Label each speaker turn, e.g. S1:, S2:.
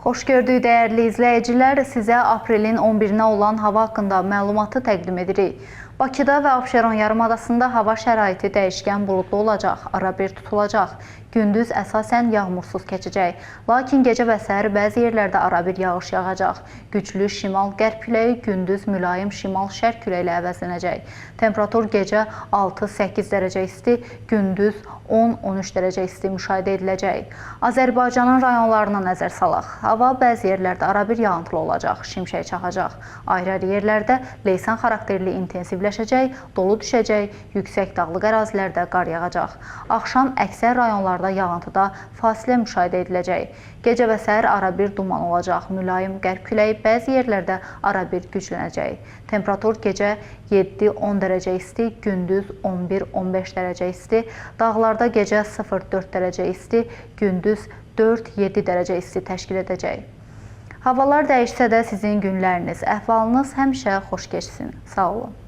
S1: Xoş gördük, dəyərli izləyicilər, sizə aprelin 11-nə olan hava haqqında məlumatı təqdim edirik. Bakıda və Abşeron yarımadasında hava şəraiti dəyişkən buludlu olacaq, arabir tutulacaq. Gündüz əsasən yağmursuz keçəcək. Lakin gecə və səhər bəzi yerlərdə arabir yağış yağacaq. Güclü şimal-qərb küləyi gündüz mülayim şimal-şərq küləyi ilə əvəzlənəcək. Temperatur gecə 6-8 dərəcə isti, gündüz 10-13 dərəcə isti müşahidə ediləcək. Azərbaycanın rayonlarına nəzər salaq. Hava bəzi yerlərdə arabir yağıntılı olacaq, şimşək çaxacaq. Ayrı-ayrı yerlərdə leysan xarakterli intensivləşəcək, dolu düşəcək, yüksək dağlıq ərazilərdə qar yağacaq. Axşam əksər rayonlarda yağıntıda fasilə müşahidə ediləcək. Gecə və səhər arabir duman olacaq. Mülayim qərb küləyi bəzi yerlərdə arabir güclənəcək. Temperatur gecə 7-10 dərəcə isti, gündüz 11-15 dərəcə isti, dağlarda gecə 0-4 dərəcə isti, gündüz 4-7 dərəcə isti təşkil edəcək. Havalar dəyişsə də sizin günləriniz, əhvalınız həmişə xoş keçsin. Sağ olun.